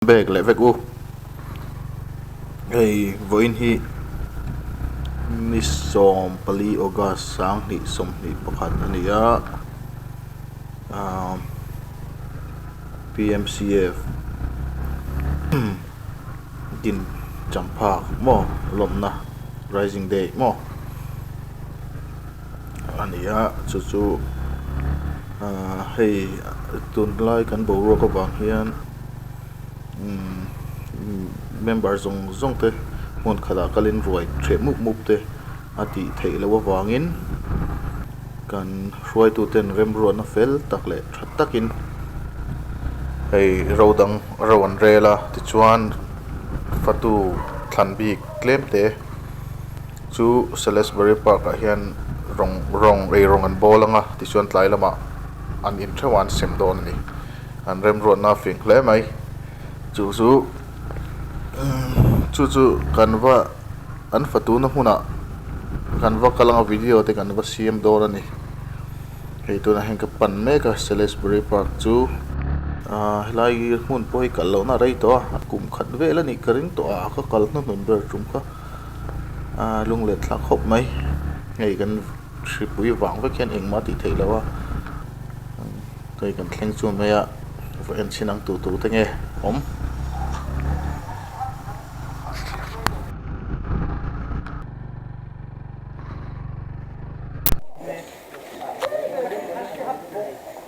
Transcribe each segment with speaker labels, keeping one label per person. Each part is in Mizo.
Speaker 1: Bag leh vek u. Hei vawiin hi ni 14 August 2021 a ni a, ahh PMCF din champhak maw lawmna Rising Day maw a ni a, chu chu ahh hei tunlai kan boruak avang hian. Member zawng zawng te hmun khatah kalin ruai hreh mup mup te a tih theih loh avangin kan hruaitu ten remruatna fel tak leh tha takin hei ro dang ro an rel a tichuan fatu thlan bik tlem te chu Salisbury park ah hian rawng rawng eirawng an bawl ang a tichuan tlai lamah an in theuh a an sem dawn a ni. An remruatna a fing hle mai. Chu chu chu chu kan va an fatuna hmunah kan va kal anga video te kan va siam dawn a ni. Hei tunah hian ka pan mek a Salisbury Park chu ah helai hmun pawh hi kal lohna a rei tawh a, a kum khat vel a nih ka ring tawh a, ka kal hnuhnun ber tum kha ah lunglen thlak khawp mai. Hei kan hripui vang vek hian engmah a tih theih loh a. Hei kan thleng chu mai a va en chhin ang tu tu te nge awm.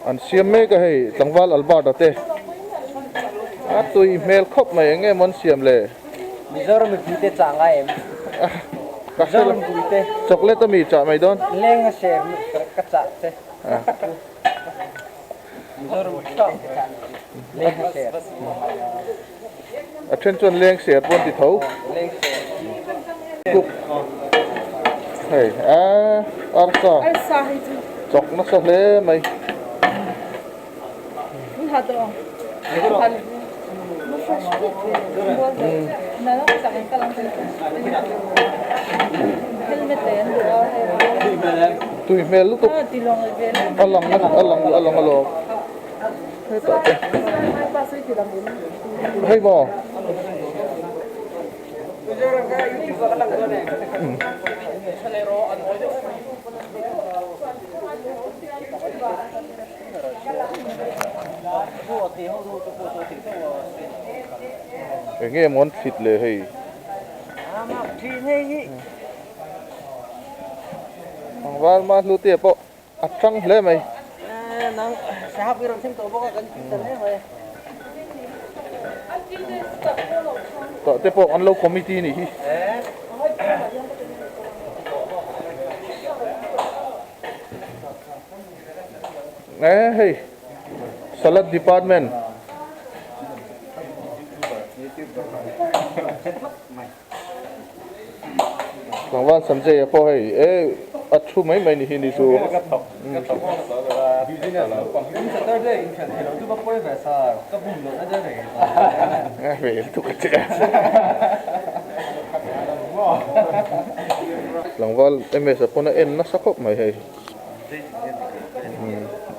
Speaker 1: An siam mek a hei tlangval Albert a te a tui hmel khawp mai eng nge maw an siam le.
Speaker 2: Mizoram mipui te chah ngai em? Mizoram mipui te.
Speaker 1: Chocolate ami chah mai dawn.
Speaker 2: Leng a share ka chah che.
Speaker 1: A then chuan leng ser pawh an ti tho. Cook hei a arsa chawk nasa hle mai. Tui hmel lutuk a lang a lang a lang alawm hetah te hei maw. Eng nge maw an thlit le hei? Tlangval ma hlutea pawh a tang hle mai. Tah te pawh an lo committee nih hi. Eh hei salad department tlangval Sanjay a pawh hei eh a thu mai mai ni hi ni chu tlangval ms a pawn a en nasa khawp mai hei.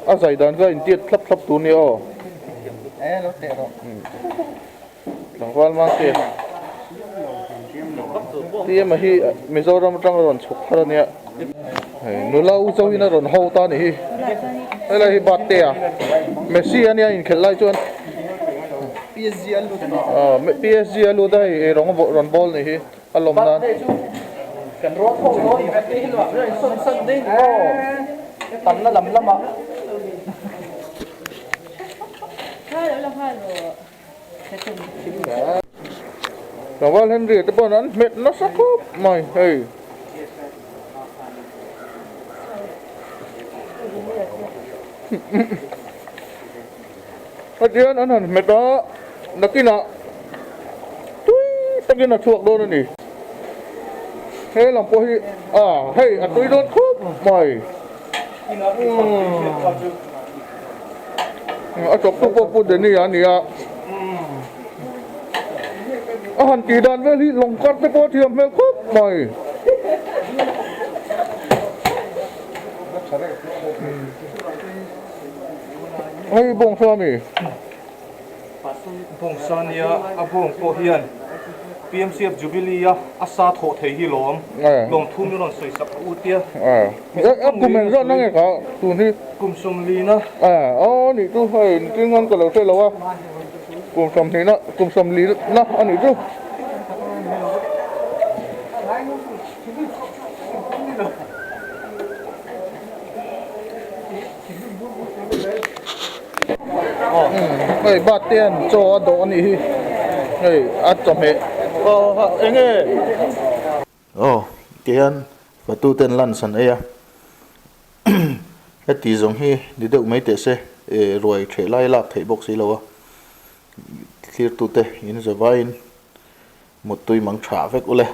Speaker 1: A zai dan kha intiat thlap thlap tur nia aw. Tlangval mang te TM a hi Mizoram atang a rawn chhuk thar a nia. Hei nula u chauhin a rawn ho ta a ni hi. Helai hi birthday a Messi a nia inkhelh lai chuan PSG a lut a PSG a lut a hei eirawng rawn bawl a ni hi. A lawm nan.
Speaker 2: Kan rual ho dawn i vek hi luah ber sawn sawn daih ni maw tamna lam lamah.
Speaker 1: Tlangval Henry te pawh an hmet nasa khawp mai hei. Hetian an han hmet a, nakinah tui takin a chhuak dawn a ni. He lam pawh hi a hei a tui dawn khawp mai. A chawptu pawh Pu Danny a ni a. A han tih dan vel hi lawng kar te pawh a thiam hmel khawp mai. Hei bawng saw ami?
Speaker 3: Bawngsa nia a bawng pawh hian PMCF Jubilee a a sa thawh thei hi lawm lawmthu min rawn sawi sak a u tia.
Speaker 1: A kum eng zawt na nge kha tun hi?
Speaker 3: Kum sawmlina.
Speaker 1: Aw nih chu hei engtin ka lo hre lo a kum sawmhnihna kum sawmlina a nih chu. Hei bat te hian chaw a dawh a nih hi hei a chawhmeh eng nge aw tihian fatu ten lunch an ei a heti zawng hi ni deuh mai teh se ruai ṭheh lai lak theih bawk si lo a thlir tute in za vaiin muttui mang ṭha vek ule.